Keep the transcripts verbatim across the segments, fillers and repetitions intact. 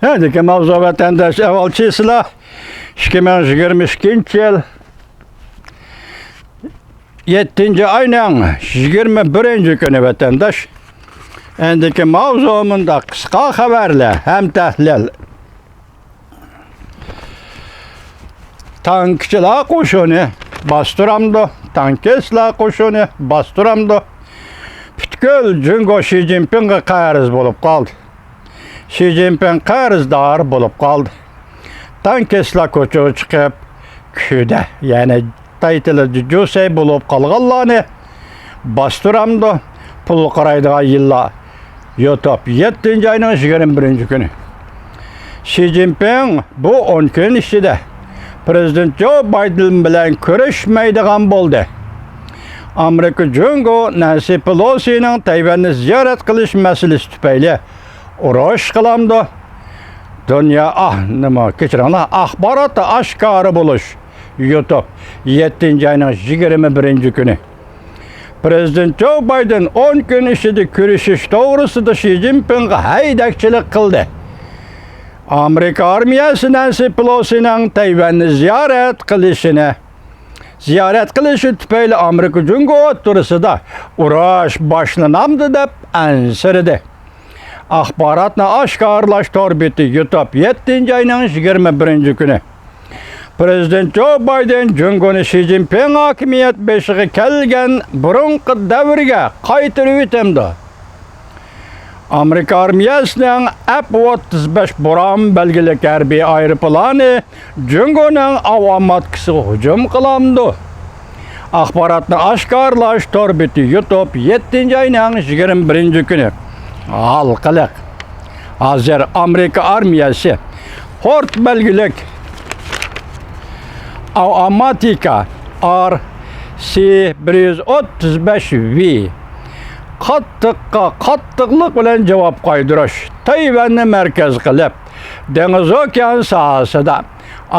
ئەندىكى ماۋزۇ ۋەتەنداش ئەھۋال چىسلا ئىككى مىڭ يىگىرمە ئىككىنچى يىل يەتتىنچى ئاينىڭ يىگىرمە بىرىنچى كۈنى ۋەتەنداش. ئەندىكى ماۋزۇ مۇنداق قىسقا خەۋەرلەر ھەم تەھلىل. تانكىچىلار قوشۇنى باستۇرامدۇ؟ تانكىستلار قوشۇنى باستۇرامدۇ؟ پۈتكۈل جۇڭگو شى جىنپىڭغا قەرز بولۇپ قالدى. شى جىنپىڭ قەرزدار بولۇپ قالدى. تانكىستلار كوچىغا چىقىپ، كۈدە، يەنى تايتىلى جۇسەي بولۇپ قالغانلارنى باستۇرامدۇ؟ پۇل قارايدىغان يىللار. يۇتۇپ، يەتتىنچى ئاينىڭ يىگىرمە بىرىنچى كۈنى. شى جىنپىڭ بۇ ئون كۈن ئىچىدە پىرېزىدېنت جو بايدېن بىلەن كۆرۈشمەيدىغان بولدى. ئامېرىكا جۇڭگو نەنسى پېلوسىنىڭ تەيۋەننى زىيارەت قىلىش مەسىلىسى تۈپەيلى ئۇرۇش قىلامدۇ؟ دۇنيا، ئاھ، نېمە، كەچۈرۈڭلار، ئاخباراتتا ئاشكارا بولۇش. يۇتۇپ، يەتتىنچى ئاينىڭ يىگىرمە بىرىنچى كۈنى. پىرېزىدېنت جو بايدېن ئون كۈن ئىچىدە كۆرۈشۈش توغرىسىدا شى جىنپىڭغا ھەيدەكچىلىك قىلدى. ئامېرىكا ئارمىيەسى نەنسى پېلوسىنىڭ تەيۋەننى زىيارەت قىلىشىنى، زىيارەت قىلىشى تۈپەيلى ئامېرىكا جۇڭگو ئوتتۇرىسىدا ئۇرۇش باشلىنامدۇ دەپ ئەنسىرىدى. ئاخباراتنى ئاشكارىلاش تور بېتى يۇتۇپ، يەتتىنچى ئاينىڭ يىگىرمە بىرىنچى كۈنى. پىرېزىدېنت جو بايدېن جۇڭگونى شى جىنپىڭ ھاكىمىيەت بېشىغا كەلگەن بۇرۇنقى دەۋرگە قايتۇرۇۋېتەمدۇ؟ ئامېرىكا ئارمىيەسىنىڭ ئەپ ئوتتۇز بەش بوران بەلگىلىك ھەربىي ئايروپىلانى جۇڭگونىڭ ئاۋاماتكىسىغا ھۇجۇم قىلامدۇ؟ ئاخباراتنى ئاشكارىلاش تور بېتى يۇتۇپ، يەتتىنچى ئاينىڭ يىگىرمە بىرىنچى كۈنى. ھالقىلىق. ھازىر ئامېرىكا ئارمىيەسى پورت بەلگىلىك ئاۋاماتىكا ئار سى بىر يۈز ئوتتۇز بەش ۋى قاتتىققا قاتتىقلىق بىلەن جاۋاب قايتۇرۇش، تەيۋەننى مەركەز قىلىپ، دېڭىز ئوكيان ساھەسىدە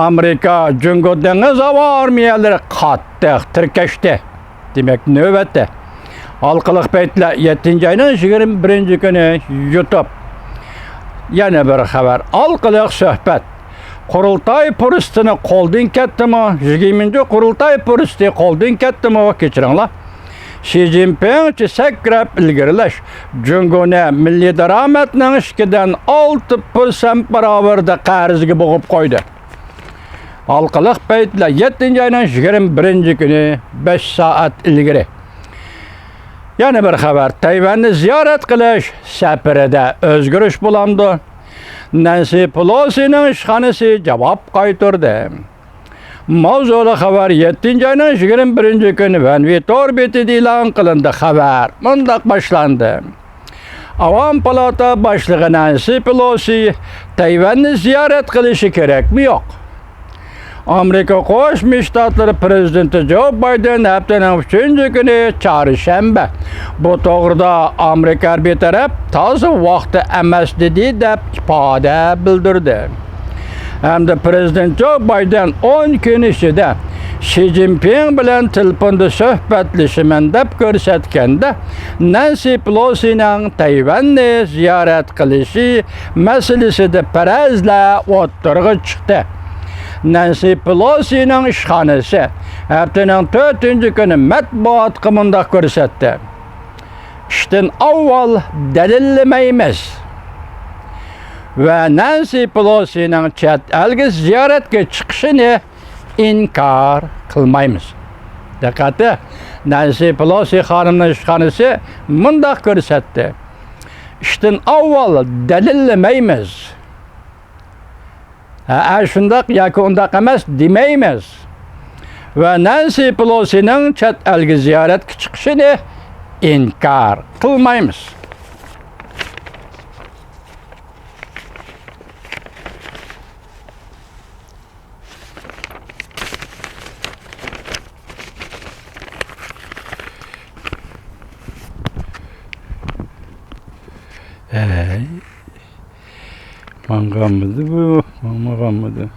ئامېرىكا جۇڭگو دېڭىز ھاۋا ئارمىيەلىرى قاتتىق تىركەشتى. دېمەك، نۆۋەتتە ھالقىلىق پەيتلەر يەتتىنچى ئاينىڭ يىگىرمە بىرىنچى كۈنى يۇتۇپ. يەنە بىر خەۋەر، ھالقىلىق سۆھبەت. قۇرۇلتاي پۇرسىتىنى قولدىن كەتتىمۇ؟ يىگىرمىنچى قۇرۇلتاي پۇرسىتى قولدىن كەتتىمۇ؟ كەچۈرۈڭلار. شى جىنپىڭچە سەكرەپ ئىلگىرىلەش جۇڭگونى مىللىي دارامەتنىڭ ئىككىدىن ئالتە پىرسەنت باراۋىرىدە قەرزگە بوغۇپ قويدى. ھالقىلىق پەيتلەر يەتتىنچى ئاينىڭ يىگىرمە بىرىنچى كۈنى بەش سائەت ئىلگىرى. يەنە بىر خەۋەر، تەيۋەننى زىيارەت قىلىش سەپىرىدە ئۆزگىرىش بولامدۇ؟ نەنسى پېلوسىنىڭ ئىشخانىسى جاۋاب قايتۇردى. ماۋزۇلۇق خەۋەر يەتتىنچى ئاينىڭ يىگىرمە بىرىنچى كۈنى ۋەنۋى تور بېتىدە ئېلان قىلىندى. خەۋەر مۇنداق باشلاندى. ئاۋام پالاتا باشلىقى نەنسى پېلوسى تەيۋەننى زىيارەت قىلىشى كېرەكمۇ يوق؟ ئامېرىكا قوشما شتاتلىرى پىرېزىدېنتى جو بايدېن ھەپتىنىڭ ئۈچىنچى كۈنى، چارشەنبە، بۇ توغرىدا ئامېرىكا ھەربىي تەرەپ تازا ۋاقتى ئەمەس دېدى، دەپ ئىپادە بىلدۈردى. ھەمدە پىرېزىدېنت جو بايدېن ئون كۈن ئىچىدە شى جىنپىڭ بىلەن تېلېفوندا سۆھبەتلىشىمەن دەپ كۆرسەتكەندە، نەنسى پېلوسىنىڭ تەيۋەننى زىيارەت قىلىشى مەسىلىسىدە پەرەزلەر ئوتتۇرىغا چىقتى. نەنسى پېلوسىنىڭ ئىشخانىسى ھەپتىنىڭ تۆتىنچى كۈنى مەتبۇئاتقا مۇنداق كۆرسەتتى. ئىشتىن ئاۋۋال دەلىللىمەيمىز ۋە نەنسى پېلوسىنىڭ چەت ئەلگە زىيارەتكە چىقىشىنى ئىنكار قىلمايمىز. دىققەت! نەنسى پېلوسى خانىمنىڭ ئىشخانىسى مۇنداق كۆرسەتتى: ئىشتىن ئاۋۋال دەلىللىمەيمىز. ھە، شۇنداق ياكى ئۇنداق ئەمەس دېمەيمىز. ۋە نەنسى پېلوسىنىڭ چەت ئەلگە زىيارەتكە چىقىشىنى ئىنكار قىلمايمىز. ھەي. ماڭغانمىدى بۇ؟ ماڭمىغانمىدى؟